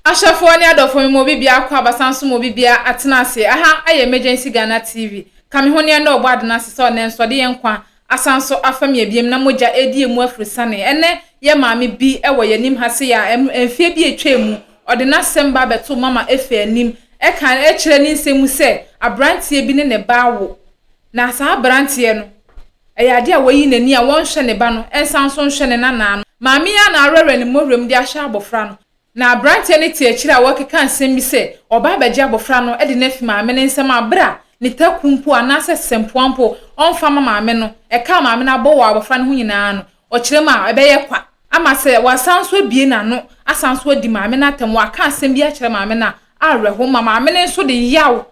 Ahwɛfoɔ ne adɔfoɔ me ma obi biara kɔ abasa nso ma obi biara atena ase. Aha ayɛ Emergency Ghana TV. Ka me ho ne ɛnnɛ ɔbɔ ade no ase sɛ ɔnnɛ nso ɔde yɛn nkwa asan nso afam yɛn biam na mogya redi yɛn mu afurusane. Ɛnnɛ yɛn maame bi wɔ yɛn anim ha sei a mfeɛ bi a atwam mu ɔde n'asɛm ba abɛtoo Mama Efe anim ɛka ɛkyerɛ ne nsɛm mu sɛ abranteɛ bi ne ne ba awo na saa abranteɛ no Ɛyɛ ade a wayi n'ani a wɔnhwɛ ne ba no nsan nso nhwɛ ne nanaa no. Maame yi ara na awerɛwerɛ ne mmɔwerɛm de ahwɛ abɔfra no. Na aberanteɛ no te akyire a ɔrekeka nsɛm bi sɛ ɔreba abɛgye abɔfra no de no afi maame no nsam a berɛ a ne taku mpo anaasɛ sɛmpoa mpo ɔmfa mma maame no, ɛka a maame no abɔ wɔ abɔfra no ho nyinaa no, ɔkyerɛ mu a, ɛbɛyɛ kwa. Ama sɛ wasan nso abue n'ano asan nso adi maame no atɛm, waka asɛm bi akyerɛ maame no a, awerɛho ma maame no nso de yaw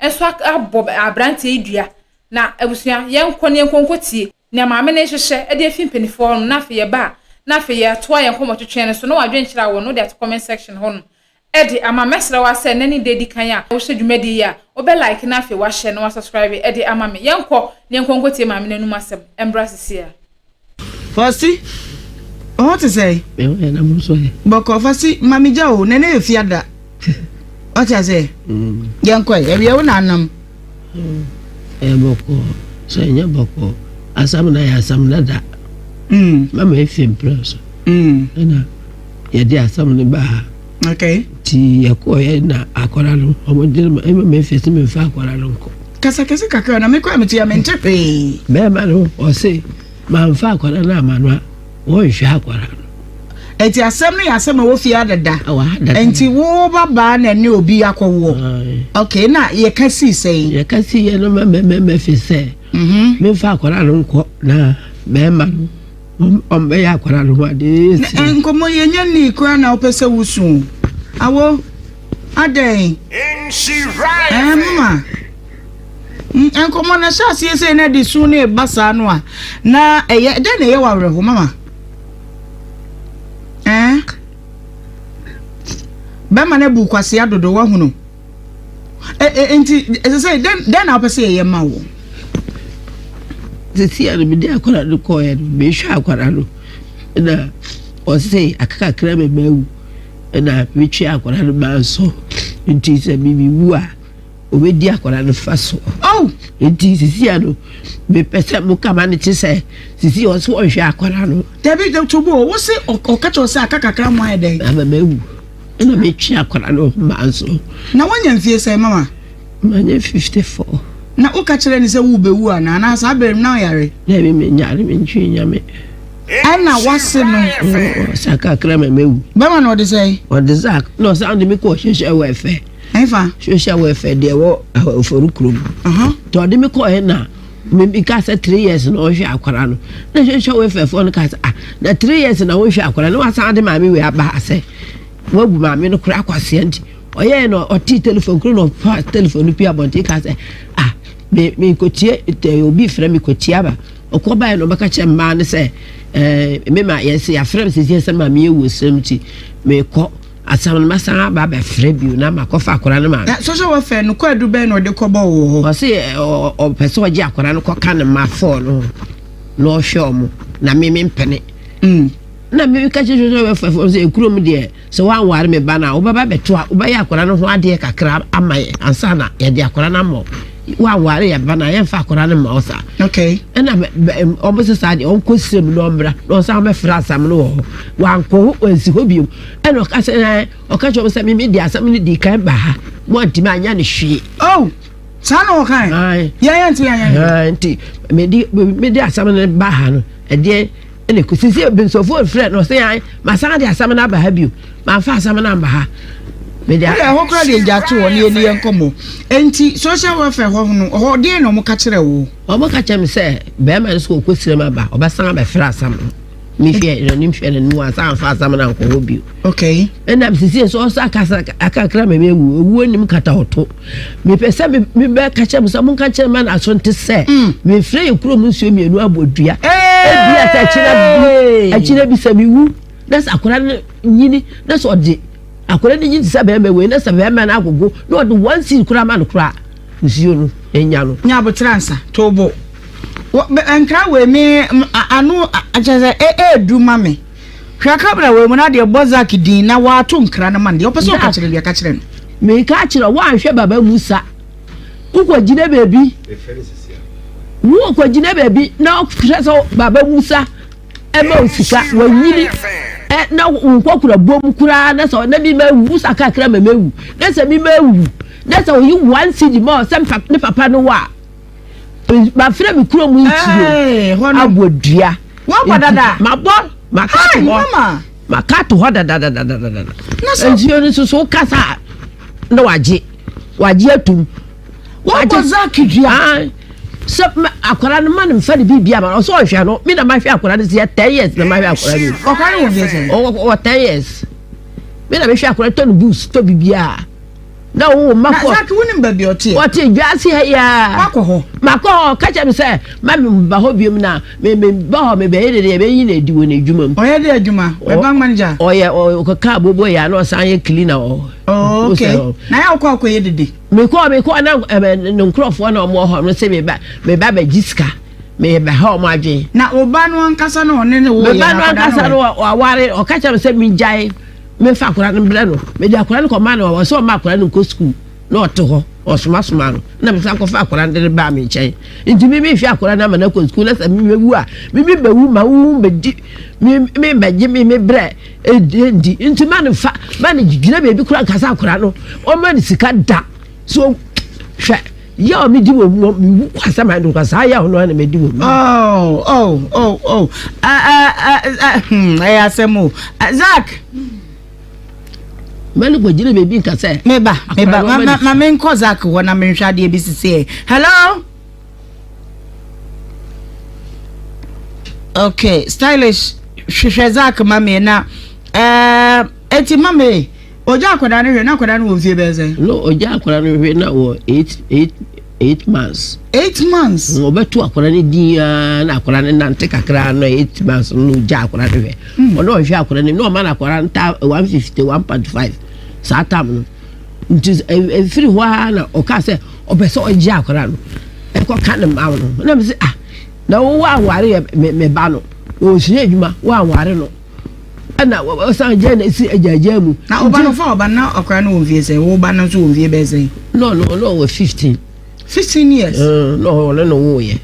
nso abɔ aberanteɛ yi dua. Na abusua, yɛnkɔ na yɛnkɔ nkɔtie nea maame no rehyehyɛ de afi mpanimfoɔ hɔ nom, na afei yɛba a, na afei yɛatoa yɛn nkɔmmɔtwetwe no so, na w'adwenkyerɛ a wɔ no, wode ato comment section hɔ nom de ama. Mɛsrɛ wo ara sɛ nnɛ ne da edi kan a wohwɛ dwumadie yi a, wobɛ like na afei w'ahyɛ na w'asubscribe de ama me. Yɛnkɔ na yɛnkɔ nkɔtie maame no anum asɛm mbra sisi a. Fasi, wo ho te sɛn? Me ho yɛ na mo nso ɛ? Bɔkɔ, Fasi, ma me gya o, nɛnɛ yɛ fiada. Wate aseɛ? Mm. Yɛnkɔ ɛ, ɛwiɛ wo na anam. Mm. Ɛyɛ bɔkɔ, sɛ ɛnyɛ bɔkɔ, asam na yɛ asam dada. Mm. Mama efi mprɛ so. Mm. Ɛna yɛde asam no ba ha. Okay. Nti yɛkɔɔyɛ na akwadaa no, wɔn de no ma, ɛma me efi sɛ memfa akwadaa no nkɔ. Kasa kɛse kakra na me koraa mete a mente hwee. Bɛrima no ɔse mamfa akwadaa no ama no a wɔnhwɛ akwadaa no. Enti asɛm no yɛ asɛm a ɛwɔ fie adada. Ɛwɔ ha dada. Enti wo ba baa na ɛne obi akɔwoɔ. Okay na yɛka sii sɛn? Yɛka sii yɛ no ma mɛmɛ fi sɛ mhm. memfa akwadaa no nkɔ na bɛrima no ɔmbɛyɛ akwadaa no ho adeɛ. Nkɔmmɔ yɛnya nii koraa na wopɛ sɛ wosu. Awo. Adɛn? Ɛɛ, mama. Nkɔmmɔ no hyɛ aseɛ sei na de su ne ba saa no a, na ɛyɛ dɛn na ɛyɛ wɔ awerɛho, mama? Ɛɛ? Bɛrima no abu kwasea dodo, wahunu. Nti, ɛsɛ sɛ dɛn na wopɛ sɛ yɛyɛ ma wo? Sisi a no mede akwadaa no kɔɔɛ no, mehwɛ akwadaa no na ɔse akakakra mɛma awu. Ɛna metwe akwadaa no manso nti sɛ mewu a obedi akwadaa no fa so. Oh! Nti sisi a no mepɛ sɛ mo kama no te sɛ sisi ɔsɛ ɔhwɛ akwadaa no. Dabi to bo wo se ɔka kyerɛ sɛ aka kakra mo ayɛ dɛn? Ama mawu ɛna metwe akwadaa no manso. Na woanya mfie sɛn mama? Manya 54. Na woka kyerɛ no sɛ worebɛwu anaa? Anaa saa bere no na ɔyare? Dabi menyare mentwe nyame. Ɛna wase no. Ɔsa kakra ma mewu. Bɛma na ɔde sɛn? Ɔde sa na ɔsan de me kɔɔ social welfare. Ɛnfa? Social welfare deɛ ɛwɔ Ofori kurom. Nti ɔde me kɔɔ na me ka sɛ 3 years na ɔhwɛ akwara no. Na social welfare foɔ no ka sɛ ah na 3 years na wɔhwɛ akwara no wasan de maame wei aba ha sɛ wabu maame no koraa kwasea nti ɔyɛɛ na ɔtee telephone koro na ɔfa telephone no pii abɔnten ka sɛ ah me me kɔtie obi frɛ me kɔtie aba. Ɔkɔ baeɛ na ɔbɛka kyerɛ mmaa no sɛ, ɛɛ me ma yɛsɛ yɛafrɛ me sɛsi sɛ maame yɛ wuo srɛ nti mekɔ asam no masan aba abɛfrɛ bio na makɔfa akwadaa no ma. Na social welfare no kwaadu bɛn na ɔde kɔbɔ wɔ hɔ? Ɔse ɔpɛ sɛ ɔgye akwadaa no kɔka ne mma fɔɔ no ho na ɔhwɛ ɔmo na me mempene. Mm. Na meka kyerɛ social welfare fo sɛ ekurom deɛ Sɛ woanware me ba no a, wobɛba abɛto a, wobɛyɛ akwadaa no ho adeɛ kakra ama yɛn ansa na yɛde akwadaa no ama wo. Woanware yɛn ba no a, yɛmfa akwadaa no mma wo saa. Okay. Ɛna wɔn sɛ saa deɛ ɔnkɔ srem na ɔmmra na ɔsan bɛfrɛ asɛm no wɔ hɔ. Wankɔ hɔ, wansi hɔ bio. Ɛna ɔka sɛ ɛɛ ɔka kyerɛ wɔn sɛ mimi de asɛm no di kan ba ha. Mo antumi anyɛ no hwee. Oh, saa na ɔka ɛ. Yɛn yɛn nti yɛn yɛn. Nti mede mede asɛm no ba ha no ɛdeɛ. Ɛna ɛkɔsi sɛ bnsɔfoɔ refrɛ no ɔsɛ an masan de asɛm no aba ha bio mamfa asɛm no amba ha. Mede a. Ɛhɔ koraa deɛ gya to hɔ ne yɛni yɛn nkɔmmɔ. Enti social welfare hɔ no hɔ deɛn na wɔka kyerɛ wo? Wɔka kyerɛ me sɛ bɛrima no sɛ ɔkɔ srem aba ɔbɛsan abɛfrɛ asɛm no. Mehwɛ n'anim hwɛ n'anim wansan amfa asɛm no ankɔ hɔ bio. Okay. Ɛna sisi nso ɔsɛ akasa akakra ma mewu owuo nim kata ɔto. Mepɛ sɛ mebɛka kyerɛ mo sɛ monka kyerɛ ma n'aso nte sɛ mm. mefrɛ yɛ kurom nsuo mmienu abɔ dua. Ebia sɛ akyina bi akyina bi sɛ mewu na sɛ akwadaa no nyini na sɛ ɔde akwadaa no nyini te sɛ bɛrima wei na sɛ bɛrima no agogo na ɔde one seed koraa ma no koraa nsuo no nya no. Nya abotra nsa to bo. Nkra wei me ano kyerɛ sɛ ɛɛdu ma me. Hwɛ camera wei mu na deɛ bɔ Zack din na wato nkra no ma no deɛ ɔpɛ sɛ ɔka kyerɛ deɛ ka kyerɛ no. Meka akyerɛ wo woanhwɛ Baba Musa wokɔgyina baabi wokɔgyina baabi na wohwɛ sɛ Baba Musa ɛma wo sika wanyini ɛ na wo nkɔkora bom koraa na sɛ na mi ma wu sa kakra ma mawu na sɛ mi ma wu na sɛ oyi one cedi ma ɔsɛ ne papa no wɔ a mafrɛ me kurom nsuo abɔ dua. Wabɔ dada. Mabɔ maka to hɔ. Maka to hɔ dadadadadada. Nsuo no nso so kasa a na wagye wagye atum. Wabɔ zaki dua. Sɛ akwara no ma no nfa ne biribi ama ɔsɛ ɔhwɛ no mi na mahwɛ akwara no sɛ 10 years na mahwɛ akwara no. Ɔkwara no wɔ fie sɛ. Ɔwɔ 10 years. Mi na mehwɛ akwara tɔ no books tɔ biribiara na wo mma kɔ. Na Zaki wonim baabi ɔteɛ? Ɔte dwaase ha yi ara. Wakɔ hɔ? Makɔ hɔ, ɔka kyerɛ me sɛ ma me ba hɔ biom na me me ba hɔ me bɛyɛ dede yɛbɛyi no adi wɔ n'adwuma mu. Ɔyɛ dɛ adwuma? Ɔyɛ bank manager? Ɔyɛ ɔkeka abobo yɛ a na ɔsan yɛ cleaner wɔ hɔ. Oh, okay. Na yɛ wokɔ akɔyɛ dede? Mekɔ mekɔ na ne nkurɔfoɔ na wɔwɔ hɔ no sɛ me ba me ba bɛgye sika me bɛha wɔn adwene. Na wo ba no ankasa no ɔne ne wo yɛ Me ba no ankasa no waware ɔka kyerɛ me sɛ megyae. Memfa akwadaa no mbrɛ no. Mede akwadaa no kɔmaa no a, ɔsɛ ɔma akwadaa no nkɔ sukuu na ɔte hɔ, ɔsomasoma no. Na mesan kɔfa akwadaa no de no baa me nkyɛn. Nti me mehwɛ akwadaa no ama no akɔ sukuu na sɛ mebɛwu a, me mebɛwu ma wo mbɛdi me me mbɛgye me me brɛ ndi. Nti ma no fa ma no gyina baabi koraa nkasa akwadaa no ɔma no sika da. So hwɛ yaw a medi wɔ mu mewu kɔ asɛm a saa yaw no ara na medi wɔ mu. Oh, oh, oh, oh. Ɛyɛ asɛm o. Zach. Mɛne kɔgyina baabi nka sɛ. Meba, meba, ma, ma menkɔ Zach hɔ na menhwɛ adeɛ bi sisi ɛ. Hello? Okay, stylish hwehwɛ Zach ma me na ɛɛ eti ma me. Ogya akwadaa no hwɛ na akwadaa no wɔ mfie bɛyɛ sɛn? No, ogya akwadaa no hwɛ na wɔ 8, 8, 8 months. 8 months. Ɔbɛto akwadaa no din ara na akwadaa no nante kakra na 8 months no ogya akwadaa no hwɛ. Ɔno ɔhwɛ akwadaa no na ɔma no akwadaa no ta 150 1.5 saa tam no. Nti efiri hɔ ara na ɔka sɛ ɔpɛ sɛ ɔgye akwadaa no ɛkɔ ka ne mma no. Na mi sɛ ah na wo anware yɛ me ba no ɔsua adwuma wo anware no. Ɛna ɔsan gyae na esi agyaagyaa mu. Na ɔba no fa ɔba na akwadaa no wɔ mfie sɛn? Wo ba no nso wɔ mfie bɛyɛ sɛn? No no no ɔwɔ 15. 15 years. Na ɔno na ɔwɔ yɛ.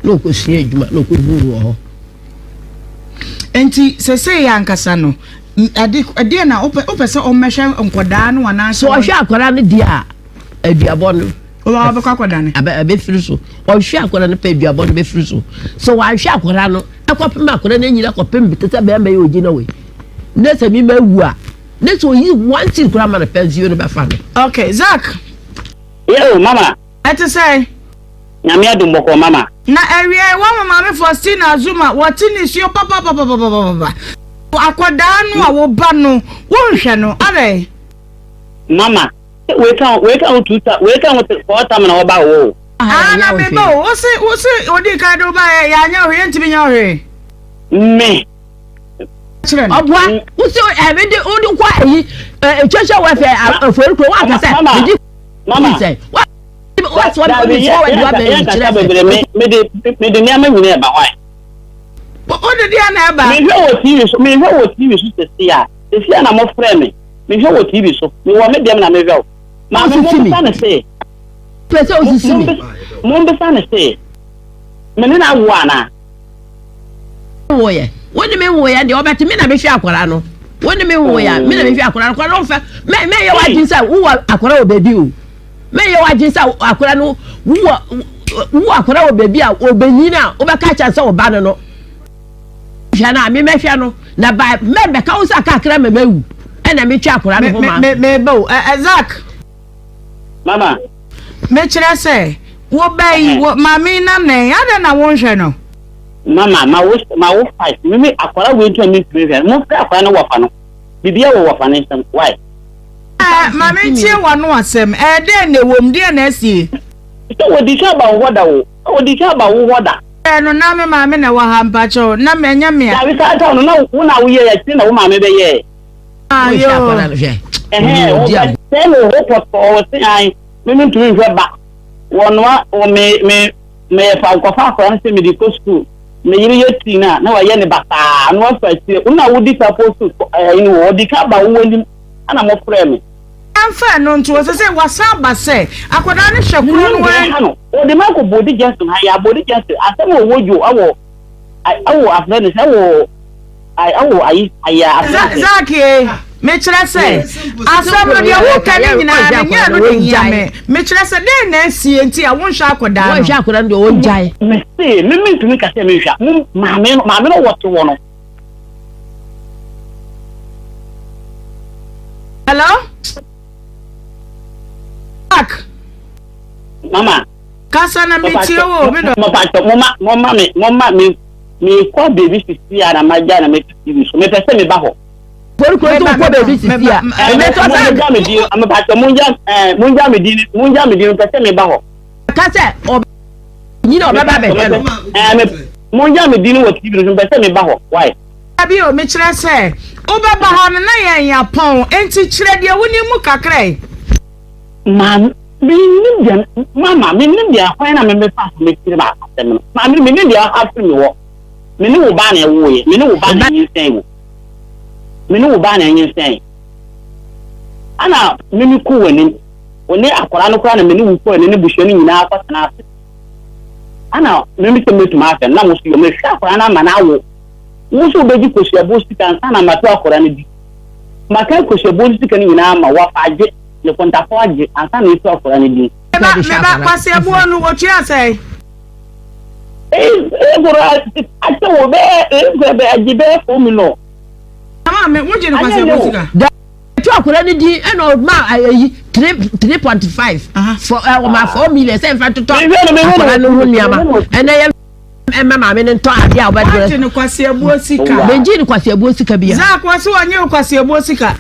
Na ɔkɔsua adwuma na ɔkɔhu wɔ hɔ. Nti sɛsɛ yɛ ankasa no ɛde ɛdeɛ na wopɛ wopɛ sɛ ɔmmɛhwɛ nkɔdaa no anaasɛ. So ɔhwɛ akwadaa no deɛ a aduabɔ no. Ɔwɔ abɛkɔ akɔda no. Abɛ abɛfiri so ɔhwɛ akwadaa no pɛ aduabɔ no bɛfiri so so wahwɛ akwadaa no ɛkɔpem akwadaa no anyina kɔpem te sɛ bɛrima yi ogyina wei ne sɛ mi ma wu a ne sɛ oyi one thing koraa ma no pɛ nsuo no bɛfa no. Okay Zach. Yo mama. Ɛte sɛ. Nyame adom bɔkɔɔ mama. Na awiei wɔma Maame Faustina Azuma wɔte nisuo papapapapapapa. Akwadaa no a wo ba no wonhwɛ no adɛn? Mama, wei ka ho wei ka ho two ta wei ka ho four tam na wɔba wo o. Ah na me ba o, wo se wo se odi kan de wo ba yɛ yɛanyɛ hwee yɛntumi nyɛ hwee. Me. Kyerɛ no. Ɔboa wo se ɛmi de wo de kɔ ayi ɛ social welfare afɔri kuro wa kasa Mama, mi di mama. sɛ wa wa sɔ Dabi mi yɛ sɔ wa yɛ di wa bɛ yɛ mi nkasa kyerɛ bebree sɛ. me me de me de nneɛma nyinaa ɛba hɔ a. Wo de deɛ na ɛba. Mehwɛ wɔ TV so mehwɛ wɔ TV so sisi a sisi a na mo frɛ me mehwɛ wɔ TV so mewɔ me dɛm na mehwɛ o. Maame mo Osisi mi. bisa ne se. Pɛ sɛ osisi mi. Mo bisa ne se me ne na awo ana. Woyɛ wo ne me woyɛ deɛ ɔbɛte me na mehwɛ akwadaa no wo ne me woyɛ me na mehwɛ akwadaa no akwadaa no mfɛ mɛ mɛ yɛ w'adwene sɛ wowɔ akwadaa wɔ baabi o mɛ yɛ w'adwene sɛ akwadaa no wowɔ wowɔ akwadaa wɔ baabi a ɔbɛnyin a wobɛka kyerɛ sɛ ɔba no no hwɛ no a me mɛhwɛ no na ba mɛ bɛka wo sɛ akakra mɛ mɛwu ɛna metwa akwadaa no ho ma. Me me ba o ɛ Zach. Mama. Mekyerɛ sɛ wo ba yi wo maame na nɛn adɛn na wonhwɛ no. Mama ma wo ma wo five me me akwara wei nti a mentumi nhwɛ no momfrɛ akwara no wɔfa no biribiara wɔ wɔfa no nsɛm why. Ɛɛ ma mentie w'ano asɛm ɛɛ dɛn na ɛwom deɛn na asie. Sɛ wɔdi kan ba wo hɔ da o wɔdi kan ba wo hɔ da. Ɛɛ no na me maame na ɛwɔ ha mpakyɛw na ɛnyɛ me a. Dabi saa time no na wo na woyɛɛ akyire na wo maame bɛyɛɛ. Ayo. Ɛhɛn wɔbɛsɛe no wɔ hɔ pɔtɔɔ wɔ se an me mentumi nhwɛ ba wɔnoa wɔ me me meyɛ fa nkɔfa akwadaa no sɛ mede kɔ sukuu. ne yere yɛ tii no a na wayɛ ne basaa na wafa akyire wo na wodi ka post ɛyi no wɔ ɔdi ka ba wo anim ɛna mo frɛ me. Ɛmfa ɛno nto hɔ, sɛsɛi wasan aba sɛ akwadaa no hwɛ korɔ no ara. Ha no, ɔde me akɔ Bodi Junction ha yɛ Bodi Junction asɛm a ɔwɔ dwo ɛwɔ ɛwɔ afrɛ no sɛ ɛwɔ ɛwɔ ayi ayɛ afrɛ no sɛ. Zach ee, mekyerɛ sɛ asɛm no deɛ woka ne nyinaa no nyɛ ɛno na ehia me. Mekyerɛ sɛ dɛn na asie nti a wonhwɛ akwadaa no? Wonhwɛ akwadaa no deɛ ɔngyae. Mese me mentumi nka sɛ menhwɛ mo maame no maame no wɔte wɔ no. Hello? Mark. Mama. Kasa na metie wo me dɔ. Mama moma moma me moma me me kɔ baby sisi a na magya na me TV so mepɛ sɛ meba hɔ. Korokoro nso wokɔ baabi sisi a. Ɛmɛ tɔ sɛ. Mongya me din mepatɔ mongya ɛɛ mongya me din mongya me din mepɛ sɛ meba hɔ. Ka sɛ ɔbɛ nyina ɔbɛba bɛhwɛ no. Ɛɛ me mongya me din wɔ TV no so mepɛ sɛ meba hɔ why. Dabi o mekyerɛ sɛ wobɛba hɔ no na yɛn yapɔn enti kyerɛ deɛ wonim mu kakra yi. Maame mennim deɛ mama mennim deɛ kwan na memefa so mekyerɛ ma asɛm no maame mennim deɛ afiri me hɔ me ne wo ba na ɛwoeɛ me ne wo ba na ɛnyinsɛn wo. Me ne wo ba na anyinsɛn. Ana me me kɔ w'anim. Wo ne akwadaa no koraa na me ne wo kɔ ne busua no nyinaa kɔtena ase. Ana me me sɛ mɛtumi ahwɛ no na mo so yɛ mehwɛ akwadaa no ama no awo. Wo nso wobɛgye kɔsuaboɔ sika ansa na mato akwadaa no di. Maka kɔsuaboɔ no sika no nyinaa ama wafa agye ne kontafo agye ansa na ɛtu akwadaa no din. Meba meba kwasiaboɔ no wɔtua sɛn? Ekoro akyɛ wo bɛyɛ ekoro bɛ agye bɛyɛ fɔm no. Maame, wogye no kwasi ɛbɔ sika. Ɛtu akwadaa no din ɛna ɔma ayi 3.5 for ɔma 4 million sɛ nfa totɔ akwadaa no ho nneɛma ɛna yɛ ɛma maame no ntɔ adeɛ a ɔbɛdrɛ. Wagye no kwasi ɛbuo sika. Mengye no kwasi ɛbuo sika bia. Zak wɔsi wɔnye wo kwasi ɛbuo sika.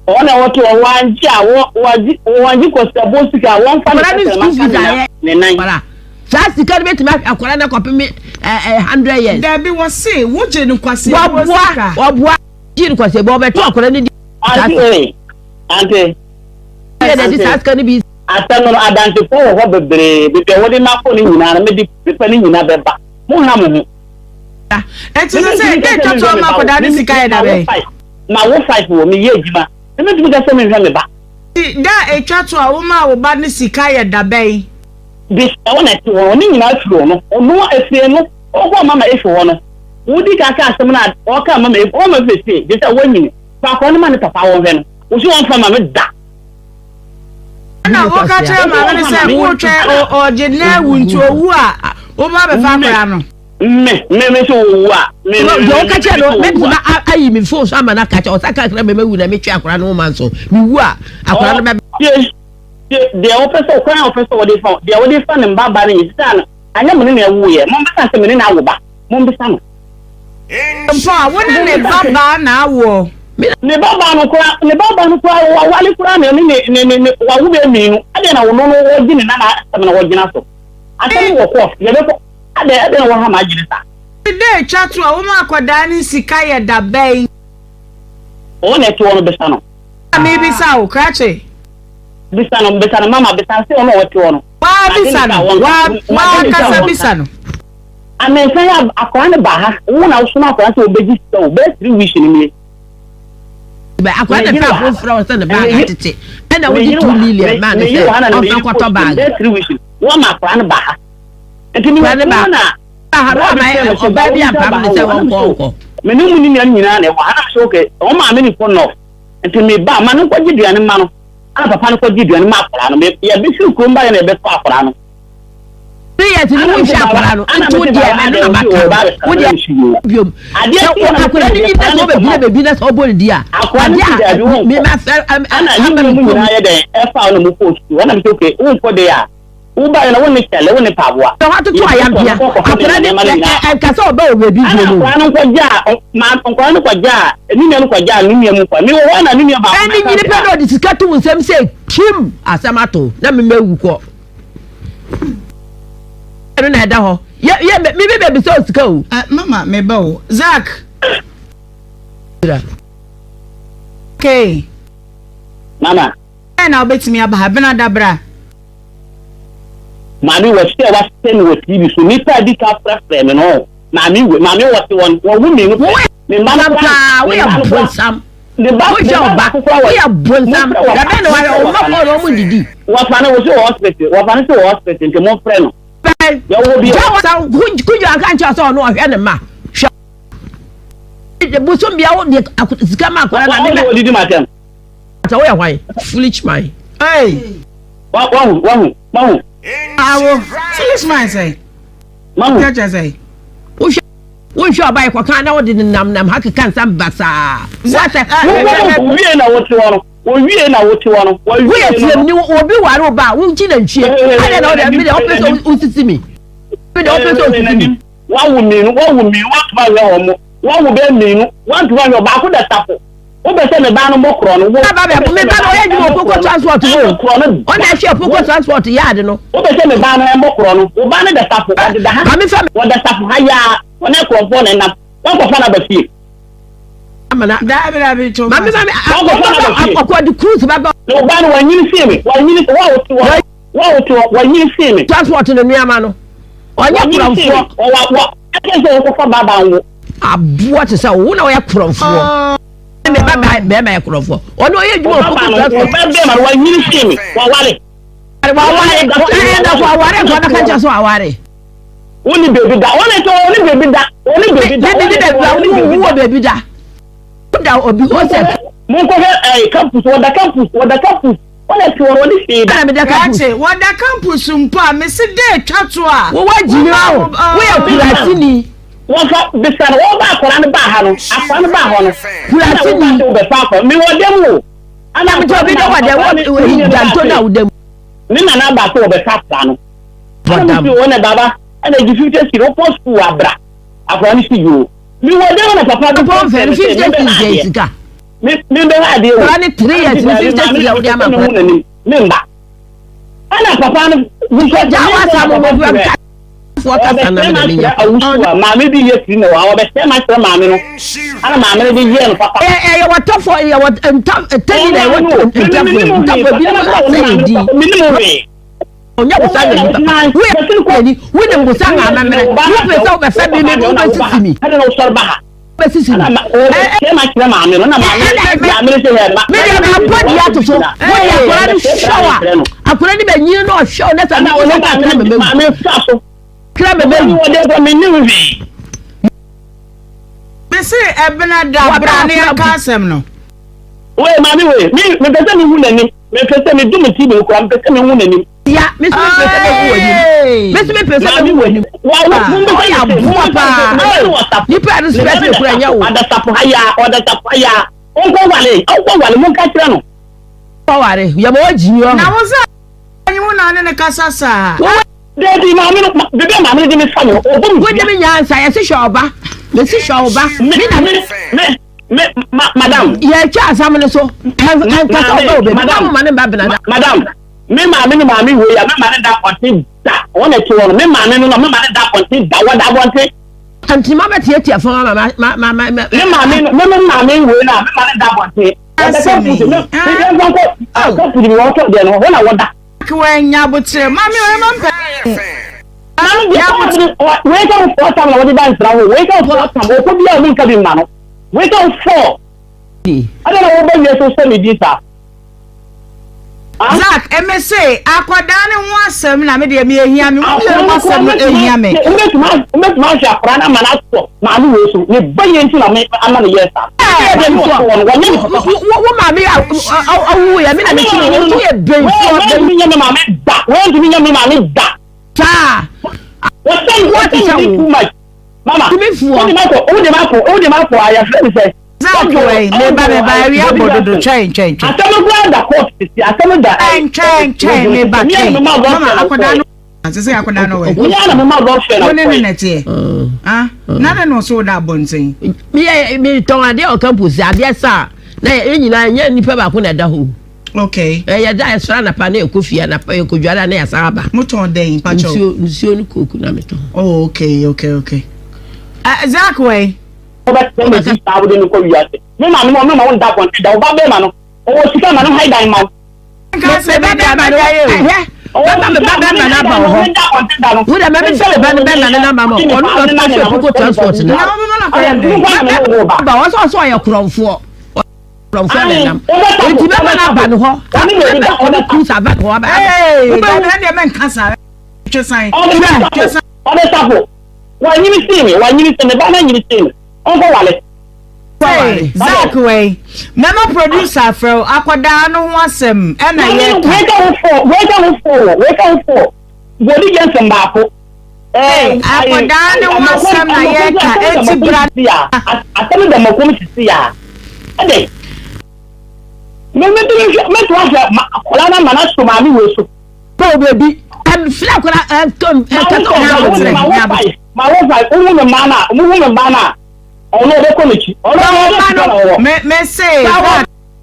Wɔn na wɔto wɔn wɔangye a wɔ wɔagye wɔangye kɔsiaboɔ sika a wɔmfa ne Akwadaa no tɛkrɛma school nka fees ne nan ayɛ ne nan. akwadaa saa sika no bɛtumi ahwɛ akwadaa no akɔpem ɛ ɛ 100 years. Dabi wɔse wogye no kwasiaboɔ Wɔboa sika. wɔboa gye no kwasiaboɔ ɔbɛto akwadaa no di saa Ante sika. ee ante Yɛ na ɛde ante saa sika no bi. asɛm no adansefoɔ wɔ hɔ bebree baabi a wɔde ma kɔ no nyinaa no mede pepa no nyinaa bɛba monha mo ho. Enti sɛ sɛ dɛ twa to ama akwadaa no sika yɛ da bɛn? Ma wo five wɔ meyɛ adwuma na mentumi ka sɛ menhwɛ me ba. Nti da a etwa to a womaa wo ba no sika yɛ da bɛn? Bisa wɔn a ɛte hɔ no, ne nyinaa firi ɔno. Ɔno a efie no, ɔkɔɔ mama Efi hɔ no, wodi kan ka asɛm no a ɔkaa mama Efi, ɔma Efi se, gye sɛ wanyini, fa akwadaa no ma ne papa wɔnhwɛ no. Wo se wɔmfa ma me da. Ɛna woka kyerɛ maame no sɛ wotwɛn ɔgye na awu nti owu a woba abɛfa akwadaa no. Me, me, me sɛ owu a, me, me, me, Deɛ ɔka kyerɛ no, me sɛ owu mɛtumi a. ayi me phone so ama no aka kyerɛ, ɔsa ka kyerɛ me mɛwu na metwe akwadaa no ho ma nso, mewu a, akwadaa no bɛba. Tie, tie, deɛ wɔpɛ sɛ, kwan a wɔpɛ sɛ wɔde fa, deɛ wɔde fa ne mba ba no nyɛ, sisi ano, anyɛ me ne na ɛwoeɛ, mommisa sɛ me ne na awo ba, mommisa no. Mpo a, wo ne ne ba baa na awoɔ. Ne ba baa no koraa, ne ba baa no koraa, wawale koraa na ɛne ne, ne, ne, ne, wawo bɛyɛ mmienu, adɛn na ɔno no wɔgye ne nana asɛm na wɔgyina so, asɛm no wɔ court, yɛbɛkɔ. Adɛn, adɛn na woha m'adwene saa? Da a etwa to a woma akwadaa no sika yɛ da bɛn? Wɔn na ɛte hɔ no, bisa no. Na mebisa wo, krakye. Bisa no, bisa no, mama, bisa no sɛ wɔn a wɔte hɔ no. Waa bisa no, waa, waa kasa bisa no. Amɛnsa yi akwadaa no ba ha, wo na wosoma akwadaa sɛ wɔbɛgye sika o, bɛyɛ 3 weeks no nie. Akwadaa na fɛ afoforo sɛ ne baag atete, ɛna wogye 2 million maa ne sɛ ɔmfa nkɔtɔ baag. Bɛyɛ 3 weeks, wɔn ma akwadaa no ba ha. Nti mewɔ Akwadaa no kurom ba na ha no bra ɔma bi frɛ me sɛ ɔbaa ba bi wobisa ba apam ne ha sɛ o, ɛna wɔnkɔ me sɛ nkɔ. me ne mu ne nua no nyinaa na ɛwɔ ha, na me sɛ okay, wɔn maame ne kɔ north, nti me ba ma no nkɔgye aduane ma no, ɛna papa no kɔgye aduane ma akwadaa no, me yɛbɛfiri kurom ba yɛ na yɛbɛtɔ akwadaa no. 3 years ni Ana wonhwɛ mese baba, akwadaa no ana nti wo mese deɛ baba ɛno adɛn na wo maka sɛ no ɔba wo abɛsra deɛ me nso bio. biom Adeɛ sɛ kyeeɛ na mese akwadaa no mede nyi na akwadaa sɛ no ɔbɛgyina kɔma wo. baabi na sɛ ɔbɔ ne di a Akwadaa no adeɛ si a daabi me wonkɔ. ma fɛ Ana ne ama nua me mu kurom nyinaa yɛ dɛn ɛfa wo na mokɔɔ sukuu, ɛna mese okay wonkɔ deɛ a, Wobaeɛ no, wo ne kyɛle, wo ne mpaboa. Sɛ watoto ayamdea, akwadaa no ɛnka sɛ ɔbɛ wɔ baabi bio no. Ɛna nkwadaa no nkɔgyaa, ma nkwadaa no kɔgyaa, ne nua no kɔgyaa ne nua mu kɔ. Mewɔ hɔ na ne nua baako Ɛne nyini pɛ na ɔde sika to wo nsam sɛ kim asɛm ato na mema wu kɔ. Ɛno na ɛda hɔ. Yɛ yɛ me me baabi sɛ osika o. Uh, mama meba o. Zach. Okay. Mama. Bɛn na wobɛtumi aba ha? Bena da bra. Maame wɔ sɛ wasɛ me wɔ TV so. Nipa a di ka frɛfrɛ me no. Maame we maame wɔte wɔn wɔn wo mmienu pɛ. Ne mma no kora woyɛ bonsam. Ne ba wohwɛ ɔba woyɛ bonsam. Dabɛn na wahwɛ ɔma kɔɔ na ɔmo ndidi. Wɔfa no wɔ sɛ wɔ hospital wɔfa no sɛ wɔ hospital nti mo frɛ no. Yɛwɔ bi. Gya wasa kudwo aka nkyɛn sɛ ɔno ɔhwɛ ne mma. Hwɛ bosom bia wo de sika ma akɔla na ne bɛ. Wɔdidi ma tɛm. Sɛ woyɛ hwan foolish man. Hey. Wahu wahu wahu. Awo foolish man sɛ. Mahu. Kyɛ sɛ. Wohwɛ wonhwɛ ɔba yɛ kɔka na wode nenam nam ha keka nsɛm basaa. Wasɛ. Wowie na wote hɔ no. Wowie na wote hɔ no. Woyɛ tirim ni obi ware wo ba a wogye nantwie. Adɛn na wode me deɛ wopɛ sɛ wosisi mi. Me deɛ wopɛ sɛ wosisi mi. Wawo mmienu wawo mmienu wantumi ahwɛ wɔn mo wawo bɛyɛ mmienu wantumi ahwɛ baako da safo wopɛ sɛ me ba no mmɔ korɔ no wo. Ba bɛ me ba no ɔyɛ adwuma wɔ Poco transport hɔ o ɔna ɛhwɛ Poco transport yard no. Wopɛ sɛ me ba no mmɔ korɔ no wo ba no da safo ɔdeda ha wɔda safo ha yaa wɔne nkurɔfoɔ na ɛnam wankɔfa no aba fie. Amana. Dabi dabi to. Mami mami akɔkɔ de cruise bɛba. Na wo ba no wanyini sie me wanyini wo a wote hɔ. Wo a wote hɔ, wɔnyini see me. Transport ne nneɛma no, ɔnyɛ korɔmfoɔ. Wɔ wɔ ɛkyɛn sɛ wɔkɔfa baaba nwo. Aboa te sɛ wo na ɔyɛ korɔmfoɔ. Me ba bɛrima yɛ korɔmfoɔ. Ɔno ɔyɛ adwuma wɔ koko transport. Ɔba bɛrima no wɔnyini see me, wɔware. Wɔware, ɛna wɔware nka ɔbɛka nkyɛn sɛ wɔaware. Wo ni beebi da, wɔn nso wɔn ni beebi da, wɔn ni beebi da. Me ni beebi da, wo wɔ beebi da. Wo da obi hɔ sɛ. Monkɔhwɛ ɛɛ campus, wɔda campus, wɔda campus. Wɔn a ɛte hɔ no, wɔde hwee da. Ɛna meda campus. Krakye, wɔda campus mpo a, mese dɛ etwa to a. Wo wagyimi awo, woyɛ kurasini. Wɔfa bisa no, wɔba akwadaa no baa ha no, akwadaa no baa hɔ no. Kurasini. Ɛna wɔba sɛ wɔbɛfa akwadaa, mewɔ dɛm o. Ɛna mete obi dɛ wɔ dɛ wɔ danto na wo dɛm. Ne nana ba sɛ wɔbɛfa akwadaa no. Ɛna mese wɔn na baba, ɛna gye 50 cedi, wokɔ sukuu abra. Akwadaa no si yoo. Mewɔ dɛm na papa bi fɛ no 50 cedi sika. Me me bɛ ha adeɛ o. Kura ne three years ne 50 cedi a wode ama kura. Me mba. Ɛna papa no bisa Gya wa sa mo mo bra ka fo kasa na me na me nya. Awusu a maame bi yɛ tiri na wa ɔbɛsɛ ma kyerɛ maame no. Ɛna maame no de yɛ no papa. Ɛ ɛ yɛ wɔtɔfo yɛ wɔ nta tɛni na yɛ wɔ ntafo ntafo bi no asɛ yɛ di. Me ni mo wee. Ɔnyɛ bosa na nipa pa. Wo yɛ ni wo nim bosa na amammerɛ. Wo pɛ sɛ wobɛfɛ mi mi wobɛsisi mi. Ɛna wosɔre ba ha. Wobɛsisi mi. Ɔbɛsɛ ma kyerɛ maame no na maame maame no sɛ yɛ ma. Me deɛ ma bɔ di ato so. Wo deɛ akwadaa no hwɛ wa. Akwadaa no bɛ nyini na ɔhwɛ wo na sɛ mi wɔ sɛ kra mɛ mɛwu. Maame fa so. Kra mɛ mɛwu. Wɔde kɔ mi ni hwee. Mese ɛbena da bra ne yɛnka asɛm no. Wei maame wei mi mepɛ sɛ mehu n'anim mepɛ sɛ medum TV no koraa mepɛ sɛ mehu n'anim. Ya me so mepɛ sɛ mehu w'anim me so mepɛ sɛ mehu w'anim. Ɔyɛ aboa paa nipa a respect ne kura nyɛ wo. Ɔdasapo ha ya ɔdasapo ha ya ɔnkɔ wale ɔnkɔ wale mo nka kyerɛ no. Ɔnkɔ wale yɛ ma ɔgyi yɔ. Na wo sɛ anyi wo na ne ne kasa saa. Dabi maame no bebe maame no de me fa me ɔbɔ me. Wo de me nyansa yɛsi hwɛ ɔba mesi hwɛ ɔba me na me me me ma madam. Yɛtwa asam no so ɛnkasa ɔba wɔ baabi ma mo ma ne mba bena da. Madam me maame ne maame wei a me ma ne da abɔnten da wɔn na ɛte hɔ no me maame no na me ma ne da abɔnten da wɔda abɔnten. Nti ma bɛ tiatia fam ama ma ma ma ma. Me maame no me me maame wei na me ma ne da abɔnten. Wɔda campus me me yɛn fɔ nkɔ campus bi wɔn tɔ deɛ no hɔ na wɔda. Wanya aboterɛ maame ɔyɛ ma mpɛ. Maame deɛ ɔmo wei ka wo fɔɔ tam na wɔde da nsira ho wei ka wo fɔɔ tam ɔkɔ bi a ɔmo nka bi mma no wei ka wo fɔɔ ɛna na wɔbɛ wie so sɛ mi di saa. Zack eme se akwadaa ne ho asɛm na me deɛ me ehia me mo mmienu mo asɛm no ehia me. Wobɛtumi ahwɛ akwadaa no ama no asɔ maame wei so ne ba yɛ nti na me ama no yɛ saa. Wo maame awu yɛ me na me kyerɛ wo yɛ bɛnfoɔ. Wɔntumi nyɛ me maame da wɔntumi nyɛ me maame da. Saa. Wɔsɛn wɔsɛn me too much. Mama Tumifoɔ. wode ma kɔ wode ma kɔ wode ma kɔ ayɛfrɛ ne sɛ. Zack wɛn meba meba awia bɔ dodo twɛn twɛn twɛn. Asɛm no koraa da court sisi asɛm da. Twɛn twɛn twɛn meba twɛn mama akwadaa no sɛ sɛ akwadaa no wɛ. Mia na mema lɔfɛ na wo ne ne nɛteɛ ah na de na ɔso wo da abɔnten. Meyɛ metɔn adeɛ wɔ campus adeɛ saa na yɛn nyinaa nyɛ nipa baako na ɛda hɔ. Okay. Ɛ yɛda yɛsɔre anapa na yɛkɔ fie anapa yɛkɔ dware a na yɛasan aba. Motɔn dɛn mpakyɛw? Nsuo nsuo ne kooku na metɔn. Oh okay okay okay. Uh, Zach wɛn. Wobɛsɛ me di saa wode no kɔ wiase. Me maame no ɔno ma wo nda abɔnten da wo ba bɛrima no ɔwɔ sika ma no han dan ma wo. Nka sɛ bɛda bɛda yɛ o. Bɛma me ba bɛma no aba wɔ hɔ. Wo dɛ mɛmi fɛ me ba no bɛma no namba ma ɔno na ɔtɔ so ekuko transport no. Ba ɔsɛ ɔsɛ ɔyɛ korɔmfoɔ. Korɔmfoɔ na ɛnam. Eti bɛma no aba no hɔ. Bɛma ɔno kusa aba no hɔ aba. Wobɛwu. Ɛdeɛ mɛnka saa. Twɛ san. Twɛ san. Ɔde safo. Wanyini sii me. Wanyini sii me. Ba no anyini sii me. Ɔnkɔ wale. Hey, Zach wei, mɛma producer afrɛ wo akwadaa no ho asɛm ɛna yɛka. Weka wo fo, weka wo fo, weka wo fo. Bodi Jensen baako. Hey, akwadaa no ho asɛm na yɛka eti bra. Asɛm da makom sisi ya. Ɛdɛ. Me me me me to ahwɛ akwadaa na ma na so maame wei so. Bɔ obi ɛfiri akwadaa ɛkɛm ɛkɛtɛ ɔmo Ma wo five, ma wo five, wohu me mmaa na, wohu me mmaa na. Ɔno ɔbɛkɔ n'akyi. Ɔno ade sika na ɔwɔ. Me me se.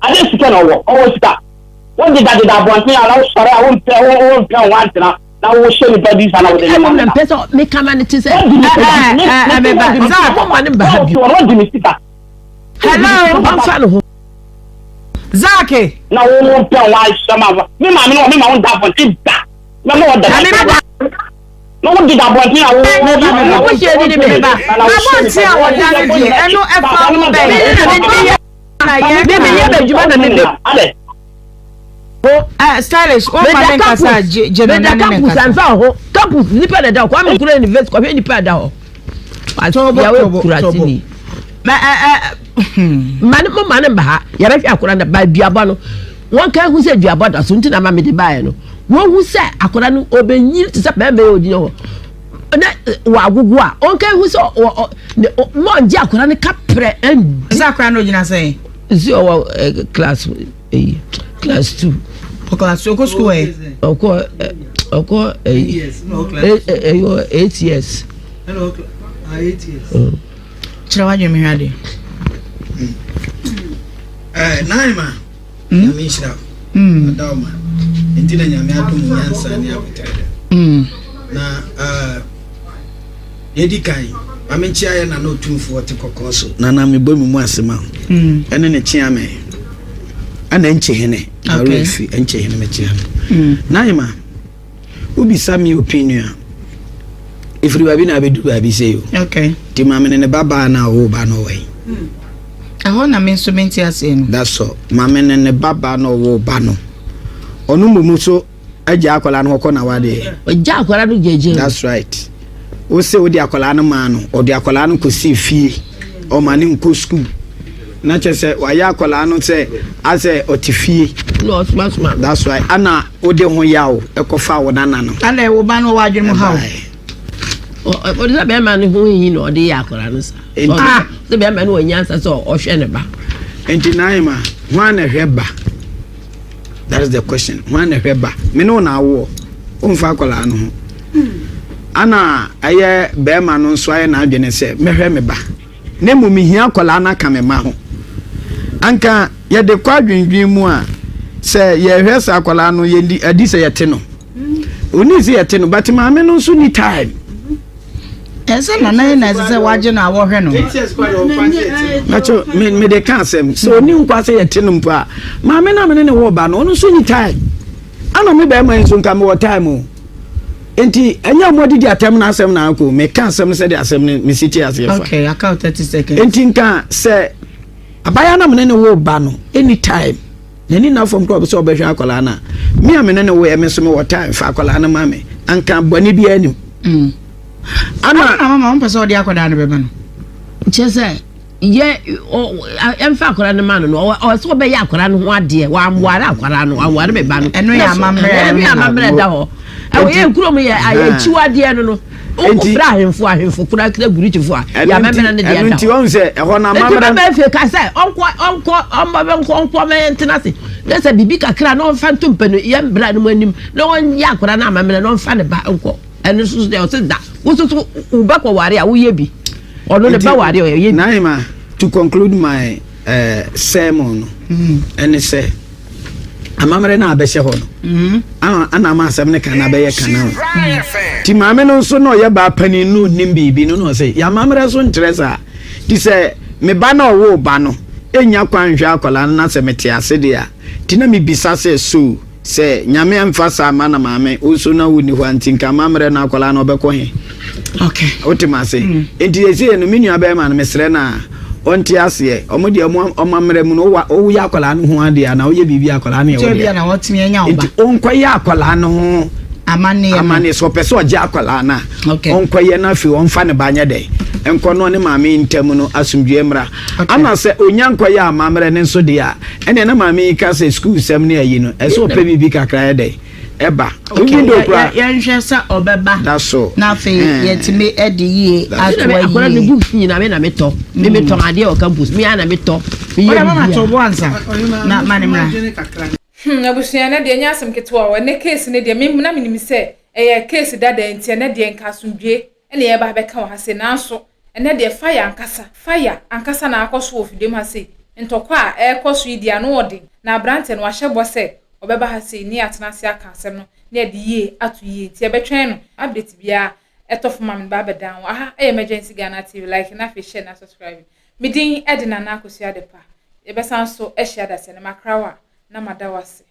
Ade sika na ɔwɔ. Ɔwɔ sika. Wɔn deda deda abɔnten a na wosɔre a wompɛ wompɛ ho antena na wohyɛ nipa bi sa na wode ne ma. Ɛna mpɛ sɛ meka ma ne te sɛ. Ɛɛ ɛɛ meba Zach. Wɔn ne ba ha bi. Wɔn di ne sika. Hello. Wɔn fa ne ho. Zach. Na wɔn mpɛ ho ahyɛ ma me maame no me ma wɔn da abɔnten da. Na ma wɔn da. Na wo deda abɔnten a wo wo hyɛ ni ni me ba abɔnten a wɔda no deɛ ɛno ɛfa ho bɛn na yɛ me me yɛ bɛdwuma na me bɛ ho stylish o ma ne nkasa gye no na ne campus nkasa anfa ho campus nipa na da hɔ Kwame Nkrumah University kɔhwɛ nipa da hɔ yawe kurasini mɛ ɛ ɛ mma ne mo ma ne mba ha yɛbɛhwɛ akora no ba duabɔ no wɔn ka ehu sɛ duabɔ da so nti na ma me de baeɛ no wɔn hu sɛ akora no ɔbɛnyin te sɛ bɛrima yɛ ogyina hɔ na wɔ agogo a wɔn ka ehu sɛ ɔ ɔ ne wɔn gye akora no kaprɛ ɛndi. Sɛ akora no ogyina sɛn. Nsi ɔwɔ ɛ class eyi class 2. Ɔ class 2 ɔkɔ school ɛ. Ɔkɔ ɛ ɔkɔ ɛyi ɛ ɛ 8 years. 8 years. Kyerɛ wadwene mehwɛ adeɛ. Naima, Nyame nhyira wo. Ɔda wo ma. Nti na Nyame adom wo nyansa ne aboterɛ dɛ. Na yɛdi kan, ma menkyea yɛ nana otumfoɔ te kɔkɔɔ so. Nana mebɔ me mu ase ma wo. Ɛne ne kyea me. Ɛna nkye hene. Na werɛ fi nkye hene mekyea no. Naima, wobisa me opinion a, ɛfiri baabi na abɛdu baabi sei o. Nti maame ne ne ba baa no a ɔwoo ba no ɔwɔ he? Ɛhɔ na me nso mente aseɛ no. That's all. Maame ne ne ba baa no ɔwoo ba no. Ɔno mmom so agya akwadaa no ɔkɔ n'awadeɛ. Ɔgya akwadaa no gyegye. That's right. Wo se wode akwadaa no maa no, ɔde akwadaa no kɔsii fie, ɔma ne nkɔ sukuu. Na kyerɛ sɛ wayɛ akwadaa no sɛ asɛ ɔte fie. Na ɔsomasoma. That's right. Ana wode ho yaw ɛkɔfa wo nana no. Ana ɛwo ba no ɔwɔ adwene mu haw. Ɔde sɛ bɛrima no ho yi na ɔde yɛ akwadaa no sa. Sɛ bɛrima no wɔ nyansa sɛ ɔhwɛ ne ba. Nti Naima, hwan na ɛhwɛ ba? That is the question. Hwan na ɛhwɛ ba? Me ne wo na awoɔ. Womfa akwadaa no ho. Ana ɛyɛ bɛrima no nso ayɛ n'adwene sɛ mɛhwɛ me ba. Na mmom mehia akwadaa no aka me ma ho. Anka yɛde kɔ adwendwen mu a, sɛ yɛhwɛ sɛ akwadaa no yɛdi adi sɛ yɛte no. Ɔni sɛ yɛte no, but maame no nso ni time. Ɛsɛ nana yi na ɛsɛ sɛ wagye no a wɔhwɛ no. Mɛkyɛ me me de ka asɛm sɛ ɔni nkwa sɛ yɛte no mpo a, maame no a me ne ne wɔ ba no ɔno nso ni time. Ana me bɛrima yi nso nka mewɔ time o. Nti ɛnyɛ ɔmo adidi atɛm na asɛm na akɔ meka asɛm no sɛdeɛ asɛm no mesi te aseɛ fa. Okay, aka 30 seconds. Nti nka sɛ abaayewa na me ne ne wɔ ba no any time n'ani na fam koraa sɛ ɔbɛhwɛ akwadaa no a, me a me ne ne wɔ yɛ me nso mewɔ time fa akwadaa no ma me anka bɔne biara anim. Ana na mama wɔn pɛ sɛ ɔde akwadaa no bɛma no. Kyerɛ sɛ yɛ ɛmfa akwadaa no ma no no ɔwɔ sɛ ɔbɛyɛ akwadaa no ho adeɛ wamware akwadaa no wamware me ba no. Ɛno yɛ amammerɛ. Ɛno yɛ amammerɛ da hɔ. Ɛwɔ yɛ kurom yɛ ayɛ akyiwadeɛ no no. Wofrɛ ahemfo ahemfo kora kra gurikyifo a yɛ amammerɛ no deɛ da hɔ. Ɛno nti wɔn sɛ ɛhɔ no amammerɛ. Nti bɛma efie ka sɛ ɔnkɔ ɔnkɔ ɔmmɔ ɔnkɔ ɔnkɔ mɛyɛ ntena ase na sɛ biribi kakra na ɔmfa nto mpɛ no yɛ mbra no mu anim na ɔnyɛ akwadaa no amammerɛ na ɔmfa ne ba nkɔ. Ɛno nso so deɛ ɔsɛ da wo nso so wo ba kɔ ware a woyɛ bi ɔno ne ba ware a ɔyɛ bi. Naima, to conclude my sermon no ɛne sɛ amammerɛ no a abɛhyɛ hɔ no ana ama asɛm no ka no abɛyɛ ka no o nti maame no nso na ɔyɛ baa panin no ɔnim biribi no na ɔsɛ yɛ amammerɛ so nkyerɛ saa nti sɛ me ba na ɔwoo ba no ɛnya kwan nhwɛ akwadaa no na sɛ mete ase deɛ a nti na mebisa sɛ so. Sɛ Nyame amfa saa amma na maame wo nso na wonni hɔ a nti nka amammerɛ no akwadaa no ɔbɛkɔ he? Okay. Wote ma ase? Mm. Nti seesei no me nua bɛrima no mesrɛ no a ɔnte aseɛ. Ɔmo deɛ ɔmo amammerɛ mu no woyɛ akwadaa no ho adeɛ anaa woyɛ biribi akwadaa no yɛ wo deɛ. Nti ɔnkɔyɛ akwadaa no ho amanneɛ amanneɛ sɛ ɔpɛ sɛ ɔgye akwadaa no a ɔnkɔyɛ no afei ɔmfa ne ba nyɛ dɛn nkɔ no ɔne maame ntam no asomdwoeɛ mmra. Ana sɛ ɔnya nkɔyɛ amammerɛ no nso deɛ a Ɛnneɛ na maame yi ka sɛ sukuusɛm ne ayi no, ɛsɛ ɔpɛ biribi kakra yɛ dɛn ɛba. Okay, yɛ yɛ yɛnhwɛ sɛ ɔbɛba. Da so. Na afei yɛtumi de yie atoa yie. Akwadaa no books nyinaa me na metɔ. Me metɔn adeɛ wɔ campus, me ara na metɔ. Meyɛ biribiara. Ɔde mama ansa na ma ne mmra. Hmm abusua ɛnɛ deɛ ɛnyɛ asɛm ketewa o, ɛnɛ case no deɛ me na menim sɛ ɛyɛ case dada nti ɛnɛ deɛ nka asomdwie ɛna yɛreba abɛka wɔ ha sei nanso ɛnɛ deɛ fire ankasa, fire ankasa na akɔ so wɔ fidua mu ha sei, ntɔkwa a ɛrekɔ so yi deɛ ano ɔden, na abranteɛ no wahyɛ bɔ sɛ ɔbɛba ha sei ne yɛatena ase aka asɛm no na yɛde yie ato yie nti yɛbɛtwɛn no, update biara ɛtɔ fam a mede ba abɛdan wo, aha ɛyɛ Emergency Ghana TV, like na afei share na subscribe, me din ɛde Nana Akosua Adepa, yɛbɛsan so ahyia dasani, makra wo a na mada wo ase.